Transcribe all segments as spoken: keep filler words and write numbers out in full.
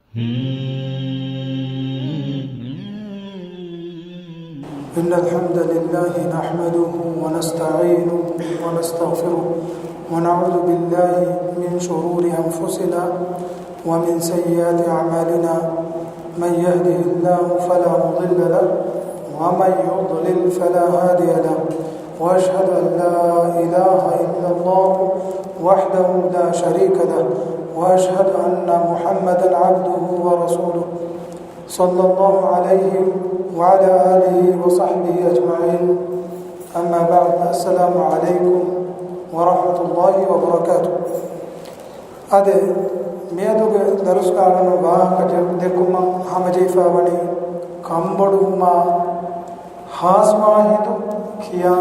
إن الحمد لله نحمده ونستعينه ونستغفره ونعوذ بالله من شرور أنفسنا ومن سيئات أعمالنا. من يهده الله فلا مضل له ومن يضلل فلا هادي له. وأشهد أن لا إله إلا الله وحده لا شريك له. وأشهد أن محمدا عبده ورسوله. صلى الله عليه وعلى آله وصحبه أجمعين. أما بعد. السلام عليكم ورحمة الله وبركاته. އަދި މިއަދުގެ ދަރުސްގަ އަޅުން ވާހަކަ ދެ-، ދެއްކުމަށް ހަމަޖެހިފައިވަނީ ކަންބޮޑުވުމާ ހާސްވާ ހިނދު ކިޔާ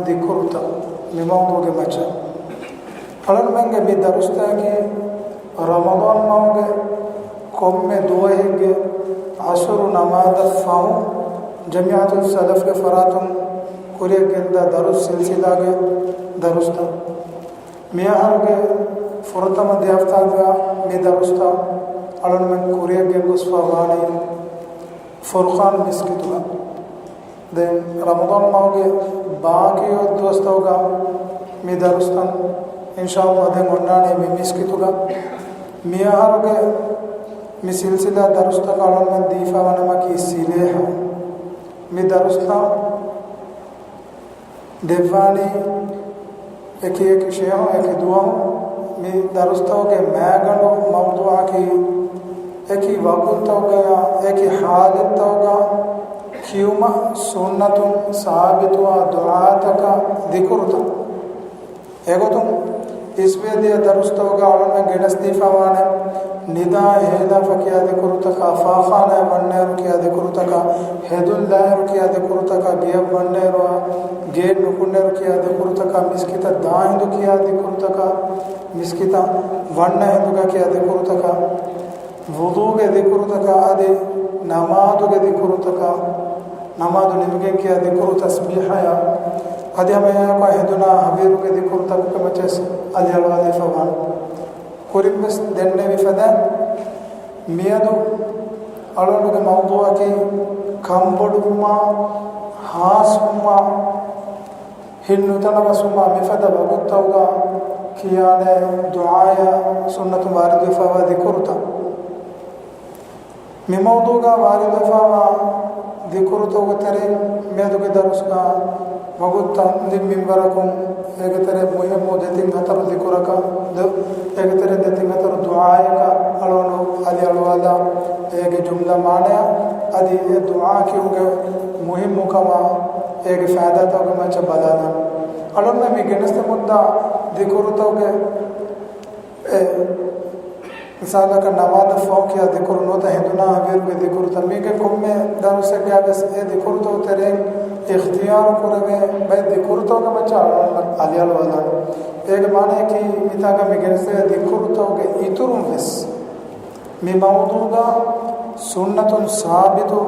ދިކުރުތައް މި މައުޟޫގެ މައްޗަށް. އަޅުންމެންގެ މި ދަރުސްތަކަކީ ރަމަޟާން މަހުގެ ކޮންމެ ދުވަހެއްގެ ޢަޞުރު ނަމާދަށް ފަހު ޖަމިޢަތުއް ސަލަފްގެ ފަރާތުން ކުރިއަށް ގެންދާ ދަރުސް ސިލްސިލާގެ ދަރުސްތައް. މިއަހަރުގެ ފުރަތަމަ ދެ ހަފްތާގަ މި ދަރުސްތައް އަޅުންމެން ކުރިއަށް ގެންގޮސްފަ ވާނީ ފުރުޤާން މިސްކިތުގަ. ދެން ރަމަޟާން މަހުގެ ބާކީ ދުވަސްތަކުގަ މި ދަރުސްތައް އިންޝާﷲ ދެން އޮންނާނެ މި މިސްކިތުގަ. މިއަހަރުގެ މި ސިލްސިލާ ދަރުސްތަކަށް އަޅުންމެން ދީފައިވާ ނަމަކީ ސިލޭހަ. މި ދަރުސްތައް ދެއްވާނީ އެކި އެކި ޝޭހުން އެކި ދުވަހު. މި ދަރުސްތަކުގެ މައިގަނޑު މައުޟޫޢަކީ އެކި ވަގުތުތަކުގަޔާ އެކި ޙާލަތްތަކުގަ ކިޔުމަށް ސުންނަތުން ސާބިތުވާ ދުޢާތަކާ ދިކުރުތައް. އެގޮތުން އިސްވެދިޔަ ދަރުސްތަކުގަ އަޅުންމެން ގެނެސްދީފައިވާނެ ނިދާ ހޭލާފަ ކިޔާ ދިކުރުތަކާ، ފާޚާނާއަށް ވަންނައިރު ކިޔާ ދިކުރުތަކާ، ހެދުން ލާއިރު ކިޔާ ދިކުރުތަކާ، ގެޔަށް ވަންނައިރު ގެއެއް ނުކުންނައިރު ކިޔާ ދިކުރުތަކާ، މިސްކިތަށް ދާހިނދު ކިޔާ ދިކުރުތަކާ، މިސްކިތަށް ވަންނަ ހިނދުގަ ކިޔާ ދިކުރުތަކާ، ވުޟޫގެ ދިކުރުތަކާ އަދި ނަމާދުގެ ދިކުރުތަކާ، ނަމާދު ނިމިގެން ކިޔާ ދިކުރު ތަސްބީޙަޔާ، އަދި ހަމައެއާއެކު ހެދުނާ ހަވީރުގެ ދިކުރުތަކުގެ މައްޗަށް އަލިއަޅުވާލައިފައިވާނެ. ކުރިންވެސް ދެންނެވި ފަދަ މިއަދު އަޅުގަނޑުގެ މައުޟޫޢަކީ ކަންބޮޑުވުމާ، ހާސްވުމާ، ހިތް ނުތަނަވަސްވުމާ މިފަދަ ވަގުތުތަކުގަ ކިޔާނެ ދުޢާޔާ ސުންނަތުން ވާރިދުވެފައިވާ ދިކުރުތައް. މި މައުޟޫޢުގަ ވާރިދުވެފައިވާ ދިކުރުތަކުގެ ތެރެއިން މިއަދުގެ ދަރުސްގަ ވަގުތު ތަން ތިން މިންވަރަކުން އޭގެ ތެރެއިން މުހިއްމު ދެތިން ހަތަރު ދިކުރަކަށް، ދު-، އޭގެ ތެރެއިން ދެތިން ހަތަރު ދުޢާޔަކަށް އަޅުގަނޑު އަލިއަޅުވާލާ އޭގެ ޖުމްލަ މާނަޔަށް އަދި އެ ދުޢާ ކިޔުމުގެ މުހިއްމުކަމާ އޭގެ ފައިދާތަކުގެ މައްޗަށް ބަލާލަން. އަޅުންމެން މި ގެނެސްދެމުންދާ ދިކުރުތަކުގެ އެ މިސާލަކަށް ނަމާދަށް ފަހު ކިޔާ ދިކުރު ނުވަތަ ހެދުނާ ހަވީރުގެ ދިކުރުތައް މީގެ ކޮންމެ ދަރުސެއްގަވެސް އެ ދިކުރުތަކުގެ ތެރެއިން އިޚްތިޔާރު ކުރެވޭ ބައެއް ދިކުރުތަކުގެ މައްޗަށް އަޅުގަނޑު އަލިއަޅުވާލަން. އޭގެ މާނަޔަކީ މިތާގަ މި ގެނެސްދެވޭ ދިކުރުތަކުގެ އިތުރުން ވެސް މި މައުޟޫޢުގަ ސުންނަތުން ސާބިތު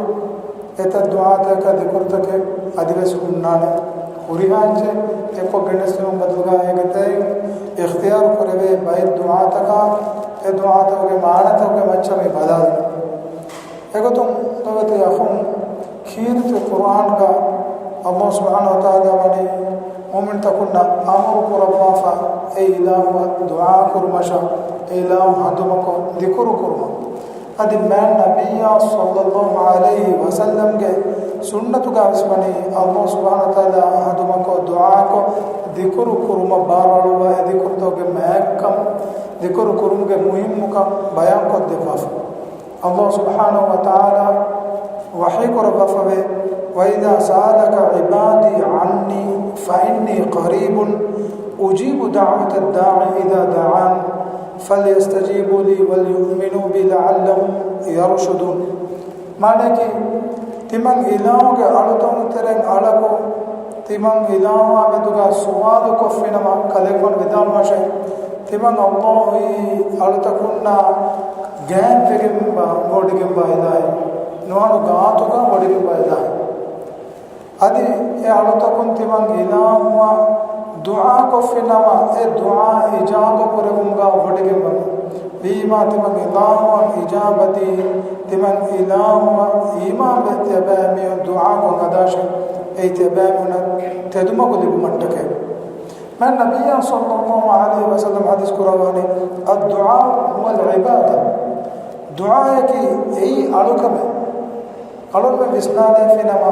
އެތައް ދުޢާތަކާ ދިކުރުތަކެއް އަދިވެސް ހުންނާނެ. ހުރިހާ އެއްޗެއް އެއްކޮށް ގެނެސްދިނުމަށް ބަދަލުގަ އޭގެ ތެރެއިން އިޚްތިޔާރު ކުރެވޭ ބައެއް ދުޢާތަކާ، އެ ދުޢާތަކުގެ މާނަތަކުގެ މައްޗަށް މި ބަލާލަން. އެގޮތުން ލޮބުވެތި އަޚުން، ކީރިތި ޤުރްއާންގަ ﷲ ސުބްޙާނަހޫ ވަތަޢާލާ ވަނީ މުއުމިންތަކުންނަށް އަމުރު ކުރައްވާފަ، އެ އިލާހުއަށް ދުޢާ ކުރުމަށާ، އެ އިލާހު ހަނދުމަކޮށް ޛިކުރު ކުރުމަށް. އަދި މާތް ނަބިއްޔާ ޞައްލައްލާހު ޢަލައިހި ވަސައްލަމްގެ ސުންނަތުގަ ވެސް ވަނީ ﷲ ސުބްޙާނަހޫ ވަތަޢާލާ ހަނދުމަކޮށް ދުޢާކޮށް ޛިކުރު ކުރުމަށް ބާރުއަޅުއްވާ، އެ ޛިކުރުތަކުގެ މާތްކަން، ޛިކުރު ކުރުމުގެ މުހިއްމުކަން ބަޔާންކޮށްދެއްވާފަ. ﷲ ސުބްޙާނަހޫ ވަތަޢާލާ ވަޙީ ކުރައްވާފަވޭ، وإذا سألك عبادي عني فإني قريب أجيب دعوة الداع إذا دعان فليستجيبوا لي وليؤمنوا بي لعلهم يرشدون. މާނައަކީ، ތިމަން އިލާހުގެ އަޅުތަކުން ތެރެއިން އަޅަކު، ތިމަން އިލާހުއާ މެދުގަ ސުވާލު ކޮށްފިނަމަ، ކަލޭގެފާނު ވިދާޅުވާށޭ، ތިމަން ﷲ އީ އަޅުތަކުންނާ ގާތްވެގެން ވޮޑިގެންވާ އިލާހެއް، ނުހަނު ގާތުގަ ވޮޑިގެންވާ އިލާހެއް. އަދި އެ އަޅުތަކުން ތިމަން އިލާހުއާ ދުޢާކޮށްފިނަމަ، އެ ދުޢާ އިޖާބަ ކުރެވުމުގަ ވޮޑިގެންވަމުން. ވީމާ ތިމަން އިލާހުއަށް އިޖާބަދީ، ތިމަން އިލާހުއަށް އީމާންވެ ތިޔަބައިމީހުން ދުޢާކޮށް ހަދާށޭ، އެއީ ތިޔަބައިމީހުންނަށް ތެދުމަގު ލިބުމަށްޓަކައި. މާތް ނަބިއްޔާ ޞައްލައްލާހު ޢަލައިހި ވަސައްލަމަ ޙަދީޘް ކުރައްވާނީ، "الدعاء هو العبادة." ދުޢާއަކީ އެއީ އަޅުކަމެއް. އަޅުންމެން ވިސްނާލައިފިނަމަ،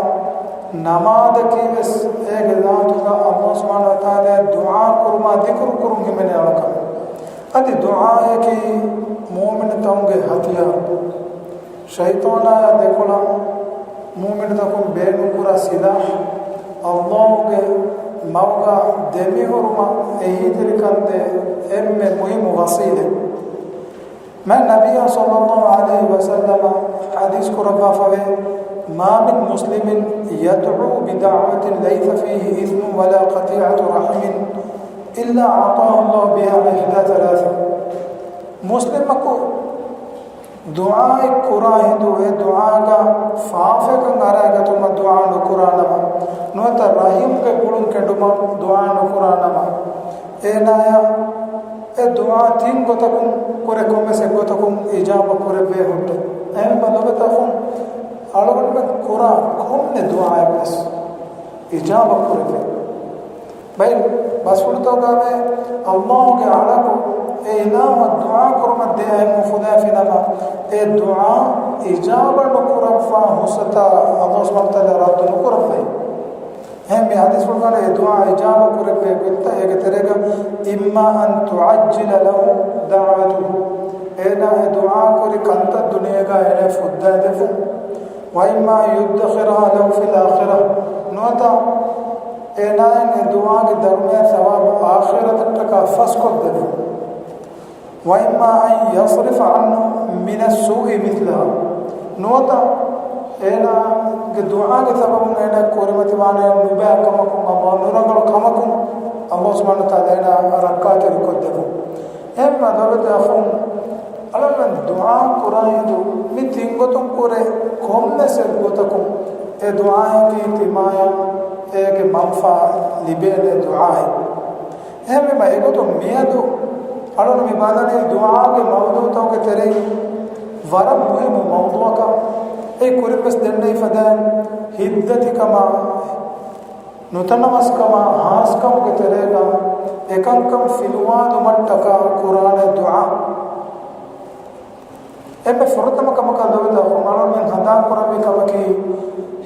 ނަމާދަކީވެސް އޭގެ ޒާތުގަ ﷲ ސުބްޙާނަހޫ ވަތަޢާލާއަށް ދުޢާ ކުރުމާ ޛިކުރު ކުރުން ހިމެނޭ އަޅުކަމެއް. އަދި ދުޢާއަކީ މުއުމިނުތަކުންގެ ހަތިޔާރު. ޝައިޠާނާއާ ދެކޮޅަށް މުއުމިނުތަކުން ބޭނުންކުރާ ސިލާޙު، ﷲގެ މަގުގަ ދެމިހުރުމަށް އެހީތެރިކަންދޭ އެންމެ މުހިއްމު ވަސީލަތް. މާތް ނަބިއްޔާ ޞައްލައްލާހު ޢަލައިހި ވަސައްލަމަ ޙަދީޘް ކުރައްވާފަވޭ، "ما من مسلم يدعو بدعوة ليس فيه إثم ولا قطيعة رحم إلا أعطاه الله بها إحدى ثلاث." މުސްލިމަކު ދުޢާއެއް ކުރާ ހިނދު އެ ދުޢާގަ ފާފައެއްކަން އަރާގަތުމަށް ދުޢާ ނުކުރާނަމަ، ނުވަތަ ރަޙީމްގެ ގުޅުން ކެނޑުމަށް ދުޢާ ނުކުރާނަމަ، އޭނާޔަށް އެ ދުޢާ ތިން ގޮތަކުން ކުރެ ކޮންމެސް އެއްގޮތަކުން އިޖާބަ ކުރެވޭ ހުއްޓެ. އެހެންވީމަ ލޮބުވެތި އަޚުން، އަޅުގަނޑުމެން ކުރާ ކޮންމެ ދުޢާއެއްވެސް އިޖާބަ ކުރެވޭ. ބައި ބަސްފުޅުތަކުގައި ﷲގެ އަޅަކު އެ އިލާހަށް ދުޢާ ކުރުމަށް ދޭ އަތް އުފުލާފިނަމަ، އެ ދުޢާ އިޖާބަ ނުކުރައްވާ ހުސްއަތާ ﷲ ސުބްޙާނަހޫ ވަތަޢާލާ ރައްދު ނުކުރައްވައި. އެހެން މި ޙަދީޘްފުޅުގައި އެ ދުޢާ އިޖާބަ ކުރެވޭ ގޮތްތައް އޭގެ ތެރޭގަ، "إما أن تعجل له دعوته." އޭނާ އެ ދުޢާ ކުރި ކަންތައް ދުނިޔޭގަ އޭނާ ފުއްދާދެފުން. "وإما أن يدخرها له في الآخرة." ނުވަތަ އޭނާއަށް އެ ދުޢާގެ ދަރުމަޔާ ސަވާބު އާޚިރަތަށްޓަކާ ފަސްކޮށްދެފުން. "وإما أن يصرف عنه من السوء مثلها." ނުވަތަ އޭނާގެ ދުޢާގެ ސަބަބުން އޭނާ ކުރިމަތިވާނެ ނުބައި ކަމަކުން، ﷲ ނުރަނގަޅު ކަމަކުން ﷲ ސުބްޙާނަހޫ ވަތަޢާލާ އޭނާ ރައްކާތެރިކޮށްދެފުން. އެހެންވީމަ ލޮބުވެތި އަޚުން، އަޅުގަނޑުމެން ދުޢާ ކުރާ ހިނދު މި ތިން ގޮތުން ކުރެ ކޮންމެސް އެއްގޮތަކުން އެ ދުޢާއަކީ ތިމާޔަށް އޭގެ މަންފާ ލިބޭނެ ދުޢާއެއް. އެހެންވީމަ އެގޮތުން މިއަދު އަޅުން މި ބަލަނީ ދުޢާގެ މައުޟޫޢުތަކުގެ ތެރެއިން ވަރަށް މުހިއްމު މައުޟޫޢަކަށް. އެ ކުރިންވެސް ދެންނެވި ފަދައިން ހިތްދަތިކަމާ، ނުތަނަވަސްކަމާ، ހާސްކަމުގެ ތެރޭގަ އެކަންކަން ފިލުވާލުމަށްޓަކާ ކުރާނެ ދުޢާ. އެންމެ ފުރަތަމަ ކަމަކަށް ލޮބުވެތި އަޚުން، އަޅުގަނޑުމެން ހަނދާން ކުރަންވީ ކަމަކީ،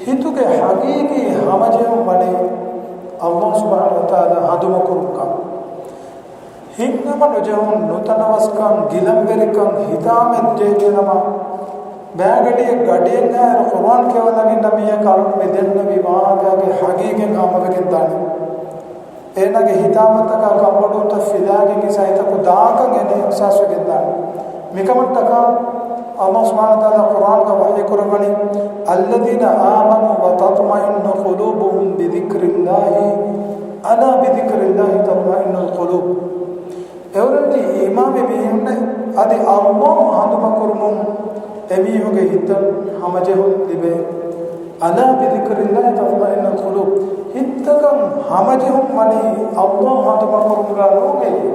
ހިތުގެ ޙަޤީޤީ ހަމަޖެހުން ވަނީ ﷲ ސުބްޙާނަހޫ ވަތަޢާލާ ހަނދުމަކުރުންކަން. ހިތްހަމަނުޖެހުން، ނުތަނަވަސްކަން، ގިލަންވެރިކަން، ހިތާމައެއް ޖެހިގެންނަމަ، ބައިގަޑިއެއް ގަޑިއެއްހާއިރު ޤުރުއާން ކިޔަވަލަން އިންނަ މީހަކަށް އަޅުގަނޑު މި ދެންނެވި ވާހަކައިގެ ޙަޤީޤީ ހަމަވެގެން ދާނެ. އޭނާގެ ހިތާމަތަކާ ކަންބޮޑުވުންތައް ފިލާގެން އިސް އަތްތަކު ދާކަން އޭނަ އިޙްސާސްވެގެންދާނެ. މިކަމަށްޓަކާ ﷲ ސުބްޙާނަހޫ ވަތަޢާލާ ޤުރުއާންގަ ވަޙީކުރައްވަނީ، "الذين آمنوا وتطمئن قلوبهم بذكر الله، ألا بذكر الله تطمئن القلوب." އެއުރެންނީ އީމާންވި މީހުންނޭ، އަދި ﷲ ހަނދުމަކުރުމުން އެމީހުންގެ ހިތަށް ހަމަޖެހުން ލިބޭ. "ألا بذكر الله تطمئن القلوب." ހިތްތަކަށް ހަމަޖެހުން ވަނީ ﷲ ހަނދުމަކުރުމުގަ ނޫން އެއީ.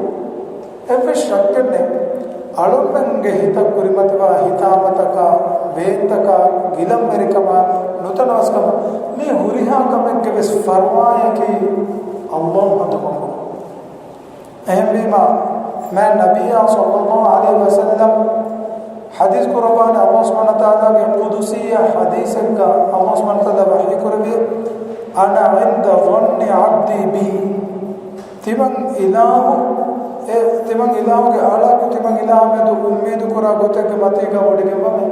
އެއްވެސް ޝައްކެއް ނެތް. އަޅުގަނޑުމެންގެ ހިތަށް ކުރިމަތިވާ ހިތާމަތަކާ، ވޭންތަކާ، ގިލަންވެރިކަމާ، ނުތަނަވަސްކަމާ، މި ހުރިހާ ކަމެއްގެ ވެސް ފަރުވާއަކީ ﷲ ހަނދުމަކުރުން. އެހެންވީމަ، މާތް ނަބިއްޔާ ޞައްލައްލާހު ޢަލައިހި ވަސައްލަމް ޙަދީޘް ކުރައްވާނެ، ﷲ ސުބްޙާނަހޫ ވަތަޢާލާގެ ޤުދުސީ ޙަދީޘެއްގަ ﷲ ސުބްޙާނަހޫ ވަތަޢާލާ ވަޙީކުރެއްވި، "أنا عند ظن عبدي بي." ތިމަން އިލާހު، އެ ތިމަން އިލާހުގެ އަޅަކު ތިމަން އިލާހު މެދު އުއްމީދު ކުރާ ގޮތެއްގެ މަތީގަ ވޮޑިގެންވަމޭ.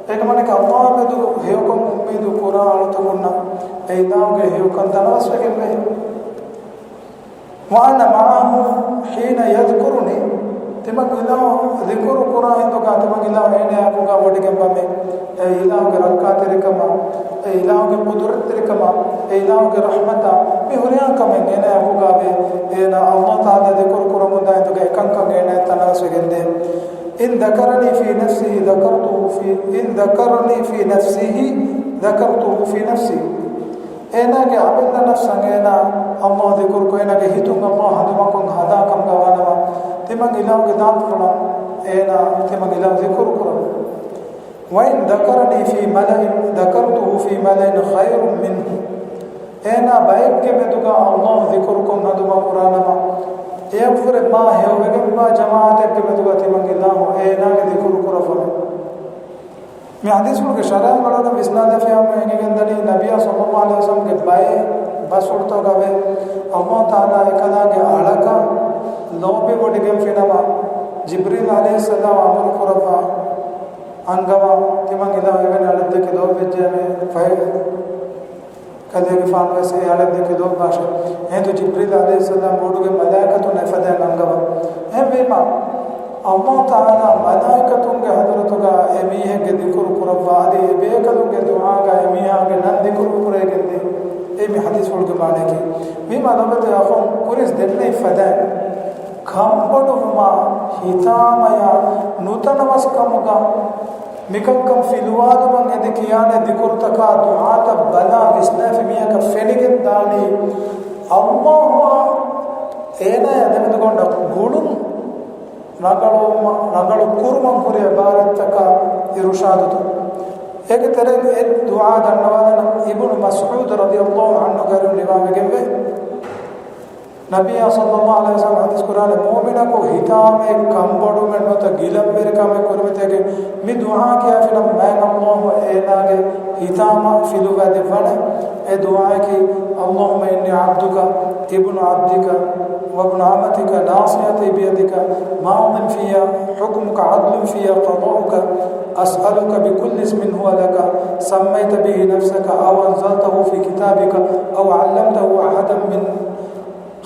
އޭގެ މާނައަކީ ﷲ މެދު ހެޔޮކަން އުއްމީދު ކުރާ އަޅުތަކުންނަށް އެ އިލާހުގެ ހެޔޮކަން ތަނަވަސްވެގެންވޭ. "وأنا معه حين يذكرني." ތިމަން އިލާހު ޛިކުރު ކުރާ ހިނދުގަ ތިމަން އިލާހު އޭނައާއެކުގަ ވޮޑިގެންވަމޭ. އެ އިލާހުގެ ރައްކާތެރިކަމާ، އެ އިލާހުގެ ޤުދުރަތްތެރިކަމާ، އެ އިލާހުގެ ރަޙްމަތާ، މި ހުރިހާ ކަމެއް އޭނައާއެކުގަ ވޭ. އޭނާ ﷲ ތަޢާލާ ޛިކުރު ކުރަމުންދާ ހިނދުގަ އެކަންކަން އޭނައަށް ތަނަވަސްވެގެންދޭ. "إن ذكرني في نفسه ذكرته في، إن ذكرني في نفسه ذكرته في نفسي." އޭނާގެ އަމިއްލަ ނަފްސަށް އޭނާ އައްލާހު ޒިކުރުކޮށް، އޭނާގެ ހިތުން އައްލާހު ހަނދުމަކޮށް ހަދާ ކަމުގަ ވާނަމަ، ތިމަން އިލާހުގެ ދާންފުޅަށް އޭނާ ތިމަން އިލާހު ޒިކުރު ކުރަމު. وإن ذكرني في ملأ ذكرته في ملأ خير منه. އޭނާ ބައެއްގެ މެދުގަ އައްލާހު ޒިކުރުކޮށް ހަނދުމަ ކުރާނަމަ، އެއަށްވުރެ މާ ހެޔޮވެގެންވާ ޖަމާޢަތެއްގެ މެދުގަ ތިމަން އިލާހު އޭނާގެ ޒިކުރު ކުރައްވަމެ. މި ޙަދީޘްފުޅުގެ ޝަރަޙަ އަޅުގަނޑަށް ވިސްނާލައިފިއްޔާމު އެނގިގެންދަނީ، ނަބިއްޔާ ޞައްލައްލާހު ޢަލައިހި ވަސައްލަމްގެ ބައެއް ބަސްފުޅުތަކުގަ ވޭ، އައްލާހު ތަޢާލާ އެކަލާނގެ އަޅަކަށް ލޯބިވޮޑިގެންފިނަމަ، ޖިބްރީލް ޢަލައިހިއްސަލާމް އަމުރު ކުރައްވާ އަންގަވާ، ތިމަން އިލާހު އެވެނި އަޅެއްދެކެ ލޯބިވެއްޖެއެވެ. ފަހެ ކަލޭގެފާނުވެސް އެ އަޅެއްދެކެ ލޯބިވާށޭ. އެހިނދު ޖިބްރީލް ޢަލައިހިއްސަލާމް ބޮޑުގެ މަލާއިކަތުން އެފަދައިން އަންގަވާ. އެހެންވީމަ، އައްލާހު ތަޢާލާ މަލާއިކަތުންގެ ޙަޟްރަތުގަ އެމީހެއްގެ ޛިކުރު ކުރައްވާ، އަދި އެބޭކަލުންގެ ދުޢާގަ އެމީހާގެ ނަން ޛިކުރު ކުރައިގެންދޭ. އެއީ މި ޙަދީޘްފުޅުގެ މާނައަކީ. ވީމާ ލޮބުވެތި އަޚުން، ކުރިން ދެންނެވި ފަދައިން ކަންބޮޑުވުމާ، ހިތާމަޔާ، ނުތަނަވަސްކަމުގަ މިކަންކަން ފިލުވާލުމަށް އެދި ކިޔާނެ ޛިކުރުތަކާ ދުޢާތައް ބަލާ ވިސްނާފި މީހަކަށް ފެނިގެން ދާނީ، އައްލާހުއާ އޭނާޔާ ދެމެދުގަ އޮންނަ ގުޅުން ރަނގަޅުވުމަށް، ރަނގަޅު ކުރުމަށް ހުރި ޢިބާރަތްތަކާ އިރުޝާދުތައް. އޭގެ ތެރެއިން އެ ދުޢާ ދަންނަވާލަން. އިބްނު މަސްޢޫދު ރަޟިޔައްލާހު ޢަންހުގެ އަރިހުން ރިވާވެގެންވޭ، ނަބިއްޔާ ޞައްލައްލާހު ޢަލައިހި ވަސައްލަމް ޙަދީޘް ކުރާނެ، މުއުމިނަކު ހިތާމައެއް، ކަންބޮޑުމެއް ނުވަތަ ގިލަންވެރިކަމެއް ކުރިމަތީގެ މި ދުޢާ ކިޔާފިނަމަ، މާތް އައްލާހު އޭނާގެ ހިތާމަ ފިލުވައިދެއްވާނެ. އެ ދުޢާއަކީ، اللهم إني عبدك ابن عبدك وابن أمتك ناصيتي بيدك ماض في حكمك عدل في قضاؤك أسألك بكل اسم هو لك سميت به نفسك أو أنزلته في كتابك أو علمته أحدا من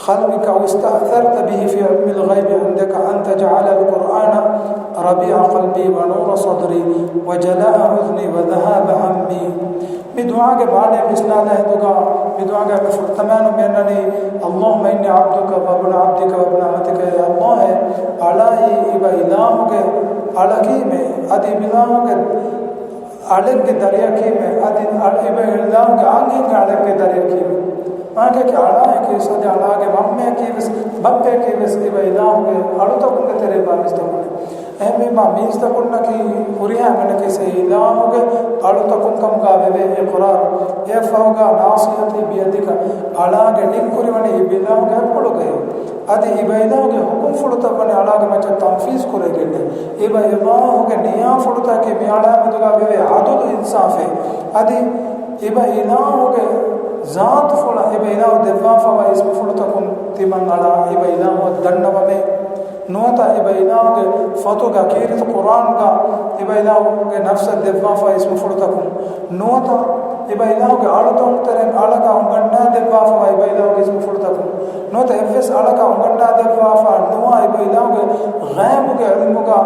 خلقك أو استأثرت به في علم الغيب عندك أن تجعل القرآن ربيع قلبي ونور صدري وجلاء حزني وذهاب همي. މި ދުޢާގެ މާނައަށް ވިސްނާލާ ހިނދުގަ، މި ދުޢާގެ މި ފުރަތަމައިން މިއަންނަނީ، اللهم إني عبدك وابن عبدك وابن أمتك، އޭ އައްލާހު، އަޅާއީ އިބަ އިލާހުގެ އަޅަކީމެ، އަދި އިބަ އިލާހުގެ އަޅެއްގެ ދަރިއަކީމެ، އަދި އަ-، އިބަ އިލާހުގެ އަންހެން އަޅެއްގެ ދަރިއަކީމެ. މާކަކި އަޅާއެކީވެސް އަދި އަޅާގެ މަންމަޔަކީވެސް ބައްޕަޔަކީވެސް އިބަ އިލާހުގެ އަޅުތަކުންގެ ތެރޭ ބާރިސްތަކުން. އެހެންވީމާ މީސްތަކުންނަކީ ހުރިހާ އެންމެނަކީވެސް އެ އިލާހުގެ އަޅުތަކުން ކަމުގަ ވެވޭ އިޤްރާރު. އެއަށްފަހުގަ ناصيتي بيدك، އަޅާގެ ނިންކުރިވަނީ އިބަ އިލާހުގެ އަތްޕުޅުގައި. އަދި އިބަ އިލާހުގެ ޙުކުމްފުޅުތައް ވަނީ އަޅާގެ މައްޗަށް ތަންފީޒް ކުރެވިގެންނޭ. އިބަ އިލާހުގެ ނިޔާފުޅުތަކަކީ މި އަޅާ މެދުގަ ވެވޭ ޢަދުލު އިންސާފޭ. އަދި އިބަ އިލާހުގެ ޒާތުފުޅަށް އިބަ އިލާހު ދެއްވާފަވާ އިސްމުފުޅުތަކުން ތިމަން އަޅާ އިބަ އިލާހުއަށް ދަންނަވަމޭ. ނުވަތަ އިބަ އިލާހުގެ ފޮތުގަ ކީރިތި ޤުރްއާންގަ އިބަ އިލާހުގެ ނަފްސަށް ދެއްވާފަ އިސްމުފުޅުތަކުން ނުވަތަ އިބަ އިލާހުގެ އަޅުތަކުން ތެރެއިން އަޅަކަށް އުނގަންނާ ދެއްވާފަވާ އިބަ އިލާހުގެ އިސްމުފުޅުތަކުން ނުވަތަ އެއްވެސް އަޅަކަށް އުނގަންނާ ދެއްވާފަ ނުވާ އިބަ އިލާހުގެ ޣައިބުގެ ޢިލްމުގަ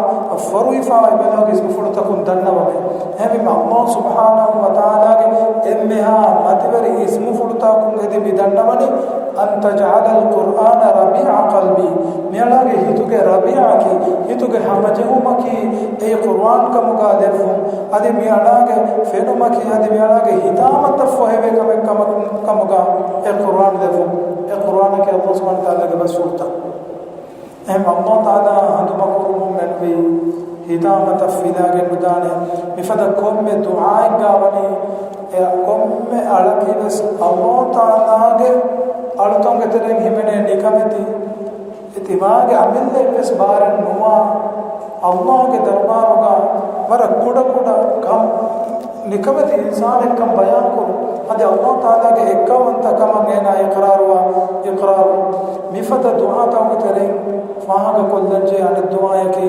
ފޮރުވިފަވާ އިބަ އިލާހުގެ އިސްމުފުޅުތަކުން ދަންނަވަމޭ. އެހެންވީމަ އައްލާހު ސުބްޙާނަހު ވަތަޢާލާގެ އެންމެހާ މަތިވެރި އިސްމުފުޅުތަކުން އެދި މި ދަންނަވަނީ، أن تجعل القرآن ربيع قلبي، މިއަޅާގެ ހިތުގެ ރަބީޢަކީ، ހިތުގެ ހަމަޖެހުމަކީ، އެއީ ޤުރްއާން ކަމުގަ ލެއްވުން. އަދި މިއަޅާގެ ފެނުމަކީ، އަދި މިއަޅާގެ ހިތާމަތައް ފޮހެވޭ ކަމެއް ކަމަކު، ކަމުގަ އެ ޤުރްއާން ލެއްވުން. އެ ޤުރްއާނަކީ އައްލާހު ސުބްޙާނަހު ވަތަޢާލާގެ ބަސްފުޅުތައް. އެހެން އައްލާހު ތަޢާލާ ހަނދުމަކުރުމުން މެނުވީ، ހިތާމަތައް ފިލާގެން ނުދާނެ. މިފަދަ ކޮންމެ ދުޢާއެއްގަ ވަނީ، އެ ކޮންމެ އަޅަކީވެސް އައްލާހު ތަޢާލާގެ އަޅުތަކުންގެ ތެރެއިން ހިމެނޭ ނިކަމެތި، އެ ތިމާގެ އަމިއްލައެއްވެސް ބާރެއް ނުވާ، އައްލާހުގެ ދަރުބާރުގަ ވަރަށް ކުޑަކުޑަ ކަން ނިކަމެތި އިންސާނެއްކަން ބަޔާންކުރުން. އަދި އައްލާހު ތަޢާލާގެ އެއްކައުވަންތަކަމަށް އޭނާ އިޤްރާރުވާ، އިޤްރާރު. މިފަދަ ދުޢާތަކުގެ ތެރެއިން ފާހަގަކޮށްލަންޖެހޭ އަނެއް ދުޢާއަކީ،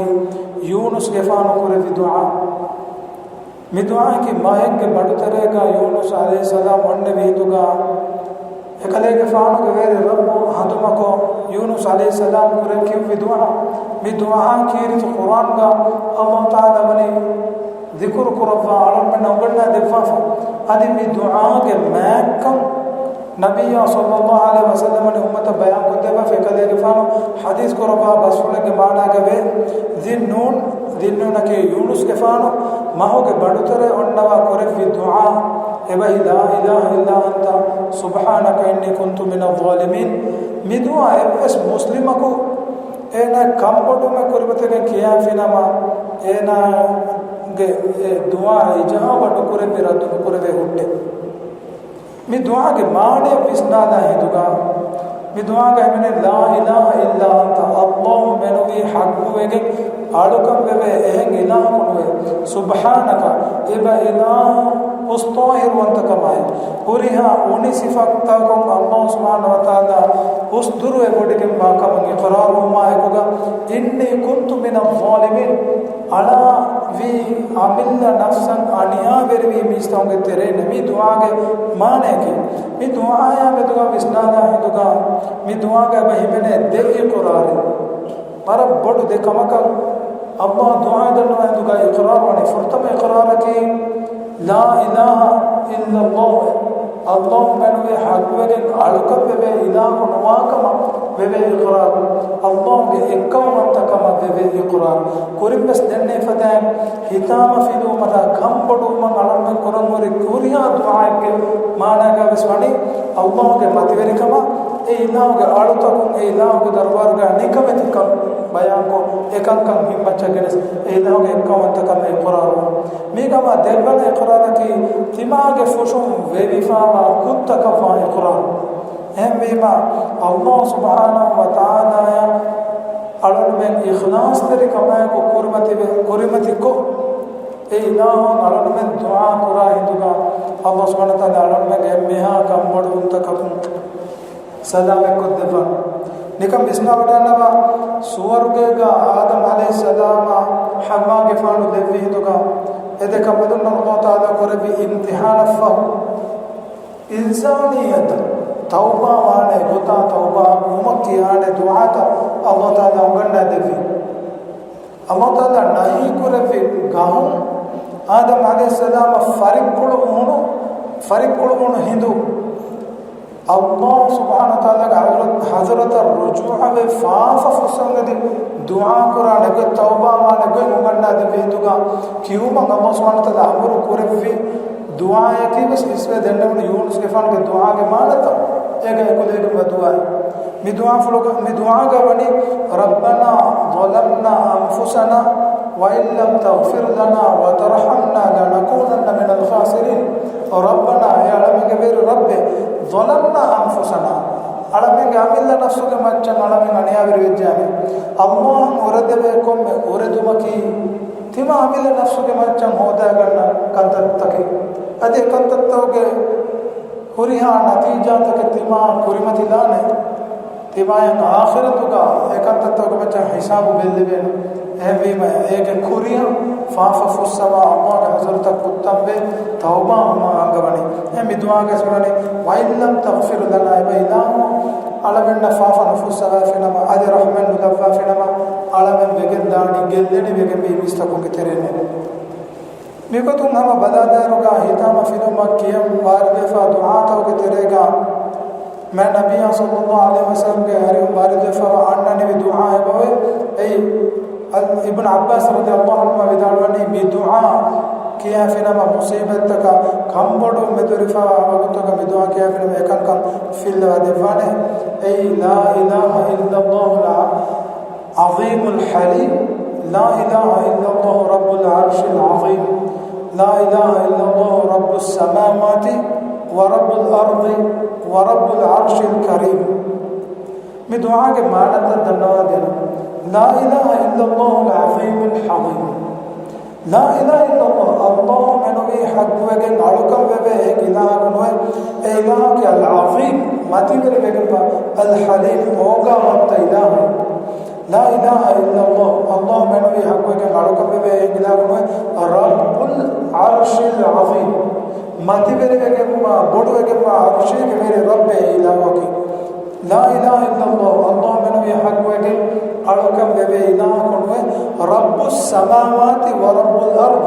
ޔޫނުސްގެފާނު ކުރެއްވި ދުޢާ. މި ދުޢާއަކީ މަހެއްގެ ބަނޑުތެރޭގަ ޔޫނުސް ޢަލައިހިއްސަލާމް އޮންނެވި ހިނދުގަ، އެކަލޭގެފާނުގެ ވެރި ރައްބު ހަނދުމަކޮށް، ޔޫނުސް ޢަލައިހިއްސަލާމް ކުރެ ކިޔުއްވި ދުޢާ. މި ދުޢާ ކީރިތި ޤުރްއާންގަ އައްލާހު ތަޢާލާ ވަނީ ޛިކުރު ކުރައްވާ އަޅުގަނޑުމެންނަށް އުނގަންނާ ދެއްވާފަ. އަދި މި ދުޢާގެ މާތްކަން ނަބިއްޔާ ޞައްލައްލާހު ޢަލައިހި ވަސައްލަމަ އުއްމަތަށް ބަޔާންކޮށްދެއްވާފަ، އެކަލޭގެފާނު ޙަދީޘް ކުރައްވާ ބަސްފުޅެއްގެ މާނާގަ ވޭ، ޛިންނޫން، ޛިންނޫނަކީ ޔޫނުސްގެފާނު މަހުގެ ބަނޑުތެރޭ އޮންނަވާ ކުރެއްވި ދުޢާ. އެބައި لا إله إلا أنت سبحانك إني كنت من الظالمين. މި ދުޢާ އެއްވެސް މުސްލިމަކު އޭނާ ކަންބޮޑުވުމެއް ކުރިމަތިވެގެން ކިޔާފިނަމަ، އޭނާގެ އެ ދުޢާ އިޖާބަ ނުކުރެއްވި، ރައްދު ނުކުރެވޭ ހުއްޓޭ. މި ދުޢާގެ މާނައަށް ވިސްނާލާ ހިނދުގަ، މި ދުޢާގަ ހިމެނޭ لا إله إلا أنت، ﷲ މެނުވީ ޙައްޤުވެގެން އަޅުކަން ވެވޭ އެހެން އިލާހަކު ނުވޭ. سبحانك، އެބަ އިލާހު ހުސްޠާހިރުވަންތަކަމާއި، ހުރިހާ އުނި ސިފަތަކުން ﷲ ސުބްޙާނަހޫ ވަތަޢާލާ ހުސްދުރުވެވޮޑިގެންވާ ކަމަށް އިޤްރާރުވުމާއެކުގަ، إني كنت من الظالمين، އަޅާ ވީ އަމިއްލަ ނަފްސަށް އަނިޔާވެރިވީ މީސްތަކުންގެ ތެރޭން. މި ދުޢާގެ މާނަޔަކީ، މި ދުޢާޔާ މެދުގަ ވިސްނާލާ ހިނދުގަ، މި ދުޢާގަ އެބަ ހިމެނޭ ދެ އިޤްރާރެއް. ވަރަށް ބޮޑު ދެ ކަމަކަށް ﷲ ދުޢާ ދަންނަވާ ހިނދުގަ އިޤްރާރު ވަނީ. ފުރަތަމަ އިޤްރާރަކީ، لا إله إلا الله، ﷲ މެނުވީ ޙައްޤުވެގެން އަޅުކަން ވެވޭ އިލާހަކު ނުވާކަމަށް ވެވޭ އިޤްރާރު، ﷲގެ އެއްކައުވަންތަކަމަށް ވެވޭ އިޤްރާރު. ކުރިންވެސް ދެންނެވިފަދައިން ހިތާމަ ފިލުވުމަށް ކަންބޮޑުވުމަށް އަޅަމެން ކުރަން ހުރި ހުރިހާ ދުޢާއެއްގެ މާނައިގަވެސް ވަނީ ﷲގެ މަތިވެރިކަމާ، އެ އިލާހުގެ އަޅުތަކުން އެ އިލާހުގެ ދަރުބާރުގަ ނިކަމެތިކަން ބަޔާންކޮށް، އެކަންކަން ހިންމައްޗަށް ގެނެސް، އެ އިލާހުގެ އެއްކައުވަންތަކަމަށް އިޤްރާރު. މީގަމާ ދެވަނަ އިޤްރާރަކީ، ތިމާގެ ފުށުން ވެވިފާވާ ކުށްތަކަށްވާ އިޤްރާރު. އެހެންވީމާ، ﷲ ސުބްޙާނަހޫ ވަތަޢާލާޔަށް އަޅަމެން އިޚްލާޞްތެރިކަމާއެކު ކުރިމަތިވެ، ކުރިމަތިކޮށް، އެ އިލާހުން އަޅަމެން ދުޢާ ކުރާ ހިނދުގަ، ﷲ ސުބްޙާނަހޫ ވަތަޢާލާ އަޅަމެންގެ އެންމެހާ ކަންބޮޑުވުންތަކަކުން ސަލާމަތްކޮށްދެއްވާ. ނިކަން ވިސްނާވަޑައިގަންނަވާ، ސުވަރުގޭގަ އާދަމް ޢަލައިހިއްސަލާމާ ޙައްވާގެފާނު ލެއްވި ހިނދުގަ، އެ ދެ ކަނބަލުންނަށް ﷲ ތަޢާލާ ކުރެއްވި އިމްތިޙާނަށްފަހު، އިންސާނިއްޔަތަށް ތައުބާ ވާނެ ގޮތާ، ތައުބާ ވުމަށް ކިޔާނެ ދުޢާތައް ﷲ ތަޢާލާ އުނގަންނާދެއްވި. ﷲ ތަޢާލާ ނަހީ ކުރެއްވި ގަހުން، އާދަމް ޢަލައިހިއްސަލާމަށް ފަރިއްކުޅުވުނު، ފަރިއްކުޅުވުނު ހިނދު، ﷲ ސުބްޙާނަހޫ ވަތަޢާލާގެ ޙަޟްރަތަށް، ޙަޟްރަތަށް ރުޖޫޢަވެ، ފާފަ ފުއްސަން އެދި، ދުޢާ ކުރާނެ ގޮތް، ތައުބާ ވާނެ ގޮތް އުނގަންނާދެއްވި ހިނދުގަ، ކިޔުމަށް ﷲ ސުބްޙާނަހޫ ވަތަޢާލާ އަމުރު ކުރެއްވި ދުޢާއަކީވެސް އިސްވެ ދެންނެވުނު ޔޫނުސްގެފާނުގެ ދުޢާގެ މާނަތައް. އޭގަ އެކުލެވިގެންވާ ދުޢާއެއް. މި ދުޢާފުޅުގަ، މި ދުޢާގަ ވަނީ، رَبَّنَا ظَلَمْنَا أَنْفُسَنَا وَإِنْ لَمْ تَغْفِرْ لَنَا وَتَرْحَمْنَا لَنَكُونَنَّ مِنَ الْخَاسِرِينَ. رَبَّنَا، އޭ އަޅަމެންގެ ވެރި ރައްބޭ، ظَلَمْنَا أَنْفُسَنَا، އަޅަމެންގެ އަމިއްލަ ނަފްސުގެ މައްޗަށް އަޅަމެން އަނިޔާވެރިވެއްޖެއްޔާމެ. ﷲ އަށް އުރެދެވޭ ކޮންމެ އުރެދުމަކީ، ތިމާ އަމިއްލަ ނަފްސުގެ މައްޗަށް ހޯދާގަންނަ ކަންތައްތަކެއް. އަދި އެ ކަންތައްތަކުގެ ހުރިހާ ނަތީޖާތަކެއް ތިމާ ކުރިމަތިލާނެ. ތިމާޔަށް އާޚިރަތުގަ އެ ކަންތައްތަކުގެ މައްޗަށް ހިސާބު ބެއްލެވޭނެ. އެހެންވީމަ، އޭގެ ކުރިއަށް ފާފަ ފުއްސަވާ ﷲގެ ޙަޟްރަތަށް ކުއްތަންވެ ތައުބާ ވުމަށް އަންގަވަނީ. އެ މި ދުޢާގަސް ވަނީ، وَإِنْ لَمْ تَغْفِرْ لَنَا، އެބަ އިލާހު، އަޅަމެންނަށް ފާފަ ނުފުއްސަވާފިނަމަ، އަދި ރަޙްމަތް ނުލައްވާފިނަމަ، އަޅަމެން ވެގެން ދާނީ ގެއްލެނިވެގެންވީ މީސްތަކުންގެ ތެރެއިން. މިގޮތުން ހަމަ ބަލާލާއިރުގަ ހިތާމަ ފިލުމަށް ކިޔަން ވާރިދުވެފާ ދުޢާތަކުގެ ތެރޭގަ، މާތް ނަބިއްޔާ ޞައްލައްލާހު ޢަލައިހި ވަސައްލަމްގެ އަރިހުން ވާރިދުވެފާވާ އަންނަނިވި ދުޢާ އެބަވޭ. އެއީ، އަލް، އިބްނު ޢައްބާސް ރަޟިޔައްލާހު ޢަންހުމާ ވިދާޅުވަނީ، މި ދުޢާ ކިޔާފިނަމަ މުޞީބަތްތަކާ ކަންބޮޑުވުން މެދުވެރިފާވާ ވަގުތުގަ މި ދުޢާ ކިޔާފިނަމަ އެކަންކަން ފިއްލަވާ ދެއްވާނެ. އެއީ، لا إله إلا الله العظيم الحليم، لا إله إلا الله رب العرش العظيم، لا إله إلا الله رب السماوات ورب الأرض ورب العرش الكريم. މި ދުޢާގެ މާނަތައް ދަންނަވާ ދޭނަން. لا إله إلا الله العظيم الحليم. لا إله إلا الله، ﷲ މެނުވީ ޙައްޤުވެގެން އަޅުކަން ވެވޭ އެއް އިލާހަކު ނުވޭ. އެ އިލާހަކީ العظيم، މަތިވެރިވެގެންވާ، الحليم، އޯގާވަންތަ އިލާހެއް. لا إله إلا الله، ﷲ މެނުވީ ޙައްޤުވެގެން އަޅުކަން ވެވޭ އެއް އިލާހަކު ނުވޭ. رب العرش العظيم، މަތިވެރިވެގެންވާ، ބޮޑުވެގެންވާ ޢަރުޝީގެ ވެރި ރައްބޭ އެ އިލާހަކީ. لا إله إلا الله، ﷲ މެނުވީ ޙައްޤުވެގެން އަޅުކަން ވެވޭ އިލާހަކު ނުވޭ. رب السماوات ورب الأرض،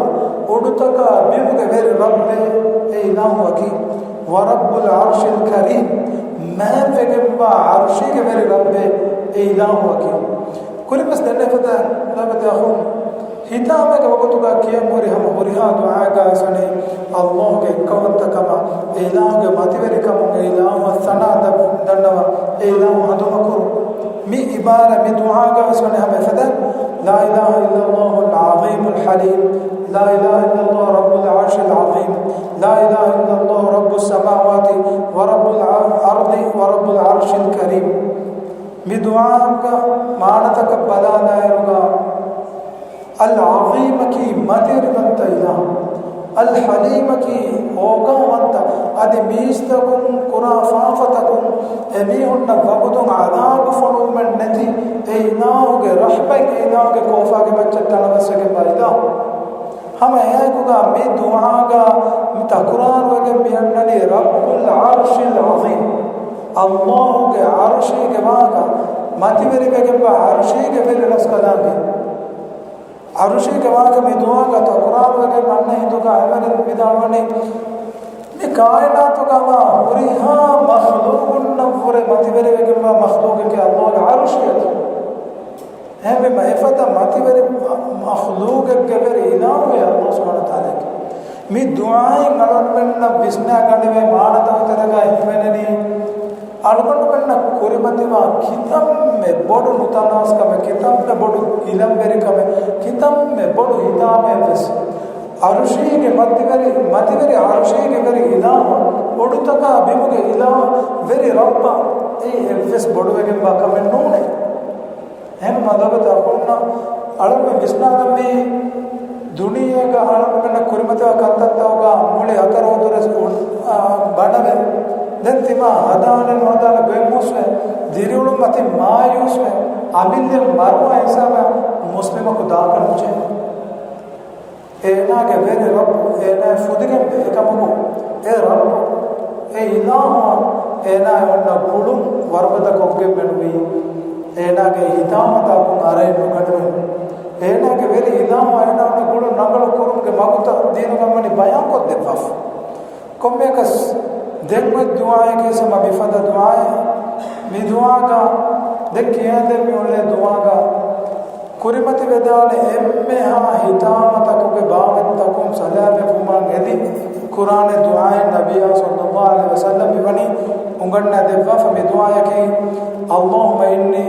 އުޑުތަކާ ބިމުގެ ވެރި ރައްބޭ އެ އިލާހުއަކީ. ورب العرش الكريم، މާތްވެގެންވާ ޢަރުޝީގެ ވެރި ރައްބޭ އެ އިލާހުއަކީ. ކުރިންވެސް ދެންނެވިފަދަ ލަބަތި އަޚުން، ހިތާމައިގެ ވަގުތުގަ ކިޔަން ހުރި ހަމަ ހުރިހާ ދުޢާއެއްގައި ވެސް ވަނީ ﷲ ގެ އެއްކައުވަންތަކަމާ، އެ އިލާހުގެ މަތިވެރިކަމުން އެ އިލާހުއަށް ސަނާ ދަ-، ދަންނަވާ، އެ އިލާހު ހަނދުމަކުރުން. މި އިބާރާތް މި ދުޢާގައި ވެސް ވަނީ ހަމަ އެފަދައިން، لا إله إلا الله العظيم الحليم، لا إله إلا الله رب العرش العظيم، لا إله إلا الله رب السماوات ورب الأرض ورب العرش الكريم. މި ދުޢާގެ މާނަތަކަށް ބަލާލާއިރުގަ، އަލް ޢަޒީމަކީ މަތިވެރިވަންތަ އިލާހު، އަލް ޙަލީމަކީ އޯގާވަންތަ، އަދި މީސްތަކުން ކުރާ ފާފަތަކުން އެމީހުންނަށް ވަގުތުން ޢަޛާބު ފޮނުވުމެއް ނެތި އެ އިލާހުގެ ރަޙްމަތް އެ އިލާހުގެ ކޯފާގެ މައްޗަށް ތަނަވަސްވެގެންވާ އިލާހު. ހަމަ އެއާއެކުގަ މި ދުޢާގަ މި ތަކުރާރުވެގެން މި އަންނަނީ ރައްބުލް ޢަރްޝިލް ޢަޒީމް. ﷲ ގެ ޢަރުޝީގެ ވާހަކަ، މަތިވެރިވެގެންވާ ޢަރުޝީގެ ވެރިރަސްކަލާނގެ. ޢަރުޝީގެ ވާހަކަ މި ދުޢާގަ ތަކުރާރުވެގެން އަންނަ ހިނދުގަ ޢުމަރު ވިދާޅުވަނީ، މި ކާއިނާތުގަ ހުރިހާ މަޚްލޫޤުންނަށްވުރެ މަތިވެރިވެގެންވާ މަޚްލޫޤަކީ ﷲ ގެ ޢަރުޝީ އެއް. އެހެންވީމަ، އެފަދަ މަތިވެރި މަޚްލޫޤެއްގެ ވެރި އިލާހުވެ ﷲ ސުބްޙާނަހޫ ވަތަޢާލާގެ. މި ދުޢާއިން އަޅުގަނޑުމެންނަށް ވިސްނާގަނެވޭ މާނަ ދައުތެރޭގައި ހިމެނެނީ، އަޅުގަނޑުމެންނަށް ކުރިމަތިވާ ކިތަންމެ ބޮޑު ނުތަނަވަސްކަމެއް، ކިތަންމެ ބޮޑު އިލަމްވެރިކަމެއް، ކިތަންމެ ބޮޑު ހިތާމައެއް ވެސް، ޢަރުޝީގެ މަތިވެރި، މަތިވެރި ޢަރުޝީގެ ވެރި އިލާހު، އުޑުތަކާ ބިމުގެ އިލާހު، ވެރި ރައްބަށް އެއީ އެއްވެސް ބޮޑުވެގެންވާ ކަމެއް ނޫނޭ. އެހެން މަދަބަތަ ކޮންނަ އަޅުގަނޑު ވިސްނާލަންވީ، ދުނިޔޭގަ އަޅުގަނޑުމެންނަށް ކުރިމަތިވާ ކަންތައްތަކުގަ މުޅި އަތަރު އުދުރެސް އު-، އާ، ބަނަވެ. ދެން ތިމާ ހަދާނެ ނުހަދާނެ ގޮތް ހުސްވެ، ދިރިއުޅުން މަތިން މާޔޫސްވެ، އަމިއްލަ މަރުވާ ހިސާބަށް މުސްލިމަކު ދާކަށް ނުޖެހޭ. އޭނާގެ ވެރި ރައްބު އޭނާއަށް ފުދިގެންވޭ. އެކަމަކު އެ ރައްބު، އެ އިލާހުއަށް އޭނާއަށް އޮންނަ ގުޅުން ވަރުގަދަ ކޮށްގެން މެނުވީ، އޭނާގެ ހިތާމަތަކުން އަރައެއް ނުގަނެވޭ. އޭނާގެ ވެރި އިލާހުއަށް އޭނާ އޮންނަ ގުޅުން ރަނގަޅު ކުރުމުގެ މަގުތައް ދީނުގަ ވަނީ ބަޔާންކޮށްދެއްވާފަ. ކޮންމެއަކަސް ދެން އޮތް ދުޢާއަކީ ހަމަ މިފަދަ ދުޢާއެއް. މި ދުޢާގަ ދެން ކިޔާދޭން މި އުޅޭ ދުޢާގަ ކުރިމަތިވެދާނެ އެންމެހާ ހިތާމަތަކުގެ ބާވަތްތަކުން ސަލާމަތްވުމަށް އެދި ކުރާނެ ދުޢާއެއް ނަބިއްޔާ ޞައްލައްލާހު ޢަލައިހި ވަސައްލަމް މިވަނީ އުނގަންނަ ދެއްވާފަ. މި ދުޢާއަކީ، اللهم إني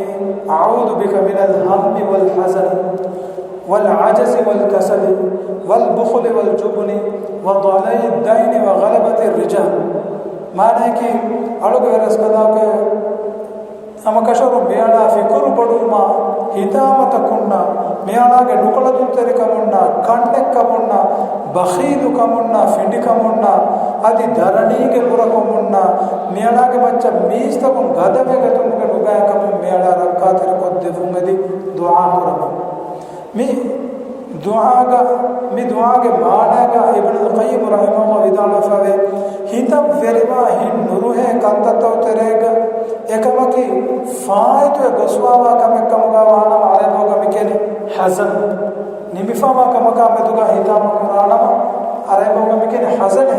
أعوذ بك من الهم والحزن والعجز والكسل والبخل والجبن وضلع الدين وغلبة الرجال. މާނަޔަކީ، އަޅުގެ ވެރިރަސްކަލާނގެ ހަމަކަށަވަރުން މިއަޅާ ފިކުރު ބޮޑުވުމާ، ހިތާމަތަކުންނާ، މިއަޅާގެ ނުކުޅަދުންތެރިކަމުންނާ، ކަންނެއްކަމުންނާ، ބަޚީލުކަމުންނާ، ފިނޑިކަމުންނާ، އަދި ދަރަނީގެ ބުރަކަމުންނާ، މިއަޅާގެ މައްޗަށް މީސްތަކުން ގަދަވެގަތުމުގެ ނުބައިކަމުން މިއަޅާ ރައްކާތެރިކޮށްދެއްވުން އެދި ދުޢާ ކުރަމުން. މި ދުޢާގަ، މި ދުޢާގެ މާނާގަ އިބްނުލް ޤައްޔިމް ރަޙިމަހުﷲ ވިދާޅުވެފަވޭ، ހިތަށް ވެރިވާ ހިތް ނުރުހޭ ކަންތައްތައް ތެރޭގަ އެކަމަކީ ފާއިތުވެ ގޮސްފަވާ ކަމެއް ކަމުގަ ވާނަމަ އަރަބި ބަހުގަ މިކިޔަނީ ޙަޒަން. ނިމިފަވާ ކަމަކާ މެދުގަ ހިތާމަ ކުރާނަމަ އަރަބި ބަހުގަ މިކިޔަނީ ޙަޒަނޭ.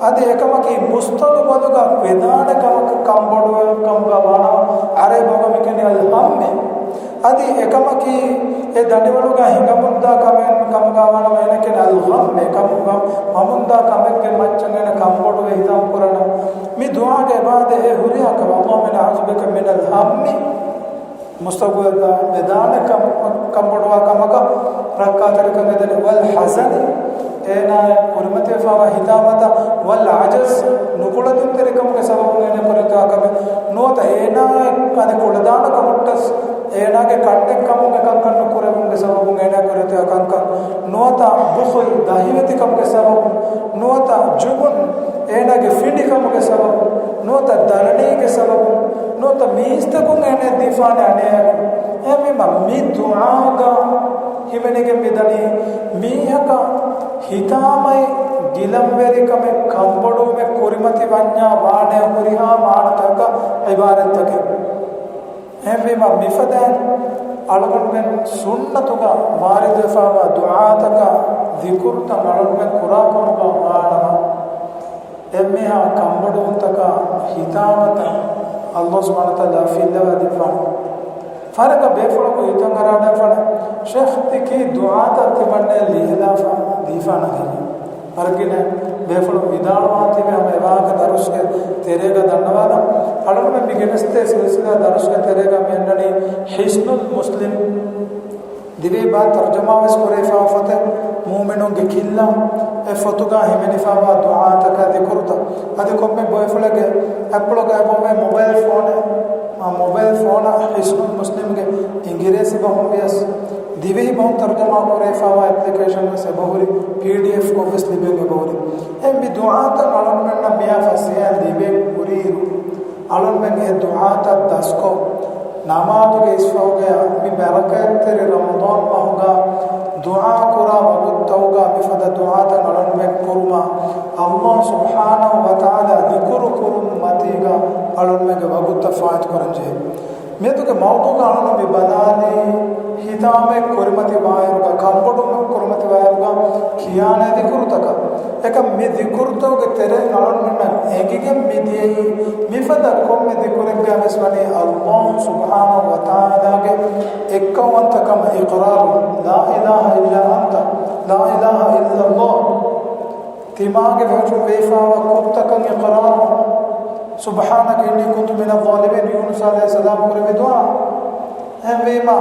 އަދި އެކަމަކީ މުސްތަގުބަލުގަ ވެދާނެ ކަމަކަށް ކަންބޮޑުވެ ކަމުގަ ވާނަމަ އަރަބި ބަހުގަ މިކިޔަނީ އަލް ހައްމޭ. އަދި އެކަމަކީ އެ ދަނޑިވަޅުގަ ހިނގަމުންދާ ކަމެއް ކަމުގަ ވާނަމަ އޭނަ ކިޔަނީ އަލް ޣައްމޭ. ކަމުގަ ވަމުންދާ ކަމެއްގެ މައްޗަށް އޭނަ ކަންބޮޑުވެ ހިތާމަ ކުރާނަމަ. މި ދުޢާގެ އިބާރާތް އެ ހުރިހާ ކަމެއް. اللهم إني أعوذ بك من الهم، މުސްތަގުބަލުގަ ވެދާނެ ކަމަކަށް ކަންބޮޑުވާ ކަމަކަށް ރައްކާތެރިކަން އެދެނީ. ވަލްޙަޒަނި، އޭނާއަށް ކުރިމަތިވެފަވާ ހިތާމަތައް، ވަލްޢަޖަޒް، ނުކުޅަދުންތެރިކަމުގެ ސަބަބުން އޭނަ ކުރިތާ ކަމެއް ނުވަތަ އޭނާއަށް އަދި ކުޅަދާނަ ކަމަށްޓަސް އޭނާގެ ކަންނެއްކަމުގެ ކަންކަން ނުކުރެވުމުގެ ސަބަބުން އޭނާ ކުރިތާ ކަންކަން ނުވަތަ ބުޚުލް، ދަހިވެތިކަމުގެ ސަބަބުން ނުވަތަ ޖުބުން، އޭނާގެ ފިނޑިކަމުގެ ސަބަބުން ނުވަތަ ދަރަނީގެ ސަބަބުން ނުވަތަ މީސްތަކުން އޭނައަށް ދީފާނެ އަނިޔާއަކުން. އެހެންވީމަ މި ދުޢާގަ ހިމެނިގެން މިދަނީ، މީހަކަށް ހިތާމައި ގިލަންވެރިކަމެއް ކަންބޮޑުވުމެއް ކުރިމަތި ވަންޏާ ވާނެ ހުރިހާ މާނަތަކަށް ޢިބާރަތްތަކެއް. އެހެންވީމަ މިފަދައިން އަޅުގަނޑުމެން ސުންނަތުގަ ވާރިދުވެފައިވާ ދުޢާތަކާ ޛިކުރުތައް އަޅުގަނޑުމެން ކުރާކަމުގަ ވާނަމަ، އެންމެހާ ކަންބޮޑުވުންތަކާ ހިތާމަތައް ﷲ ސުބްޙާނަހޫ ވަތަޢާލާ ފިއްލަވާ ދެއްވާނެ. ފަހަރަކަށް ބޭފުޅަކު ހިތަށް އަރާނެ ފަނަ، ޝޭޚް ތި ކީ ދުޢާތައް ތިމަންނައަށް ލިޔެލާފަ ދީފަ؟ އަންނަނީ. ވަރަށް ގިނަ ބޭފުޅުން ވިދާޅުވާތީވެ ހަމަ އެވާހަކަ ދަރުސްގެ ތެރޭގަ ދަންނަވާލަން. އަޅުގަނޑުމެން މި ގެނެސްދޭ ސިލްސިލާ ދަރުސްގެ ތެރޭގަ މި އަންނަނީ ޙިޞްނުލް މުސްލިމް. ދިވެހި ބައި ތަރުޖަމާވެސް ކުރެވިފާ ފޮތެއް، މުއުމިނުންގެ ކިއްލާ. އެ ފޮތުގަ ހިމެނިފާވާ ދުޢާތަކާ ޛިކުރުތައް. އަދި ކޮންމެ ބައިފުޅެއްގެ އަތްޕުޅުގަ އެބައޮތް މޮބައިލް ފޯނެއް، އާ، މޮބައިލް ފޯނަށް ޙިޞްނުލް މުސްލިމްގެ އިނގިރޭސި ބަހުން ވިޔަސް، ދިވެހި ބަހުން ތަރުޖަމާ ކުރެވިފާވާ އެޕްލިކޭޝަން ވެސް އެބަހުރި، ޕީޑީއެފް ކޮށްވެސް ލިބެން އެބަހުރި. އެ މި ދުޢާތައް އަޅުގަނޑުމެންނަށް މިއާ ފަސޭހައިން ލިބެން ހުރިއިރު، އަޅުންމެން އެ ދުޢާތައް ދަސްކޮށް، ނަމާދުގެ އިސްފަހުގަޔާ މި ބަރަކާތްތެރި ރަމަޟާން މަހުގަ ދުޢާ ކުރާ ވަގުތުތަކުގަ މިފަދަ ދުޢާތައް އަޅުންމެން ކުރުމަށް، ﷲ ސުބްޙާނަހޫ ވަތަޢާލާ ޛިކުރު ކުރުން މަތީގަ އަޅުންމެންގެ ވަގުތުތައް ފާއިތުކުރަން ޖެހޭ. މިއަދުގެ މައުޟޫޢުގަ އަޅުން މި ބަލާލީ، ހިތާމައެއް ކުރިމަތިވާއިރުގަ، ކަންބޮޑުވުމެއް ކުރިމަތިވާއިރުގަ، ކިޔާނެ ޛިކުރުތަކަށް. އެކަމް މި ޛިކުރުތަކުގެ ތެރެއިން އަޅުންމެންނަށް އެނގިގެން މި ދިޔައީ، މިފަދަ ކޮންމެ ޛިކުރެއްގަ ވެސް ވަނީ ﷲ ސުބްޙާނަހޫ ވަތަޢާލާގެ އެއްކައުވަންތަކަމަށް އިޤްރާރު، لا إله إلا أنت، لا إله إلا الله. ތިމާގެ ވެހި ވެފާވާ ކުށްތަކަށް އިޤްރާރު. سبحانك إني كنت من الظالمين، ޔޫނުސް ޢަލައިހިއްސަލާމް ކުރެއްވި ދުޢާ. އެހެންވީމަ،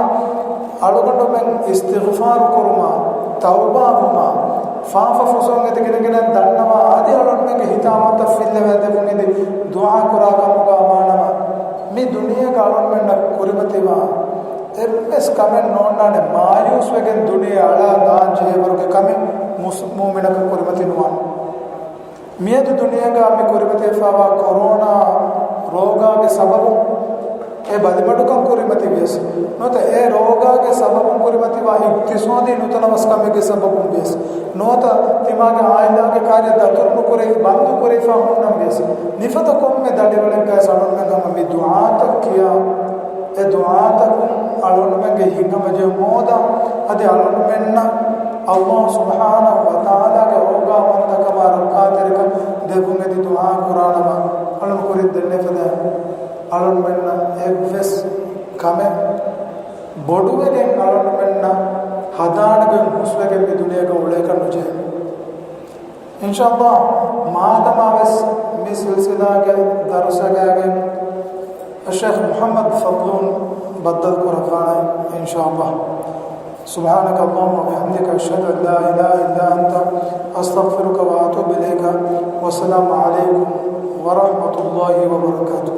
އަޅުގަނޑުމެން އިސްތިޣްފާރު ކުރުމާ، ތައުބާވުމާ، ފާފަ ފުސޫން އެދި ގިނަގިނައިން ދަންނަވާ، އަދި އަޅުންމެންގެ ހިތާމަތައް ފިއްލަވާ ދެމުން އެދި ދުޢާ ކުރާ ކަމުގަ ވާނަމަ، މި ދުނިޔޭގަ އަޅުންމެންނަށް ކުރިމަތިވާ އެއްވެސް ކަމެއް ނޯންނާނެ، މާޔޫސްވެގެން ދުނިޔެ އަޅާ ދާން ޖެހޭވަރުގެ ކަމެއް މުސް-، މުއުމިނަކަށް ކުރިމަތި ނުވާނެ. މިއަދު ދުނިޔޭގަ މި ކުރިމަތިވެފާވާ ކޮރޯނާ ރޯގާގެ ސަބަބުން އެ ބަލިމަޑުކަން ކުރިމަތިވިޔަސް، ނުވަތަ އެ ރޯގާގެ ސަބަބުން ކުރިމަތިވާ އިޤްތިޞާދީ ނުތަނަވަސްކަމެއްގެ ސަބަބުން ވިޔަސް، ނުވަތަ ތިމާގެ ޢާއިލާގެ ކާރިޔަށް ދަތުރު ނުކުރެވި، ބަންދު ކުރެވިފާ ހުންނަން ވިޔަސް، މިފަދަ ކޮންމެ ދަނޑިވަޅެއްގައި އަޅުންމެން ހަމަ މި ދުޢާތައް ކިޔާ، އެ ދުޢާތަކުން އަޅުންމެންގެ ހިތްހަމަޖެހުން ހޯދާ، އަދި އަޅުންމެންނަށް ﷲ ސުބްޙާނަހޫ ވަތަޢާލާގެ ރޯގާވަންތަކަމާ ރައްކާތެރިކަން ދެއްވުން އެދި ދުޢާ ކުރާނަމަ، އަޅުން ކުރިން ދެންނެވި ފަދައިން އަޅުންމެންނަށް އެއްވެސް ކަމެއް ބޮޑުވެގެން އަޅުންމެންނަށް ހަދާނެގޮތް ހުސްވެގެން މި ދުނިޔޭގަ އުޅޭކަށް ނުޖެހޭ. އިންޝާﷲ، މާދަމާވެސް މި ސިލްސިލާގެ ދަރުސަކާގެން އައްޝައިޚް މުޙައްމަދު ފަޟްލޫން ބައްދަލު ކުރައްވާނެ، އިންޝާﷲ. سبحانك اللهم وبحمدك، أشهد أن لا إله إلا أنت، أستغفرك وأتوب إليك. والسلام عليكم ورحمة الله وبركاته.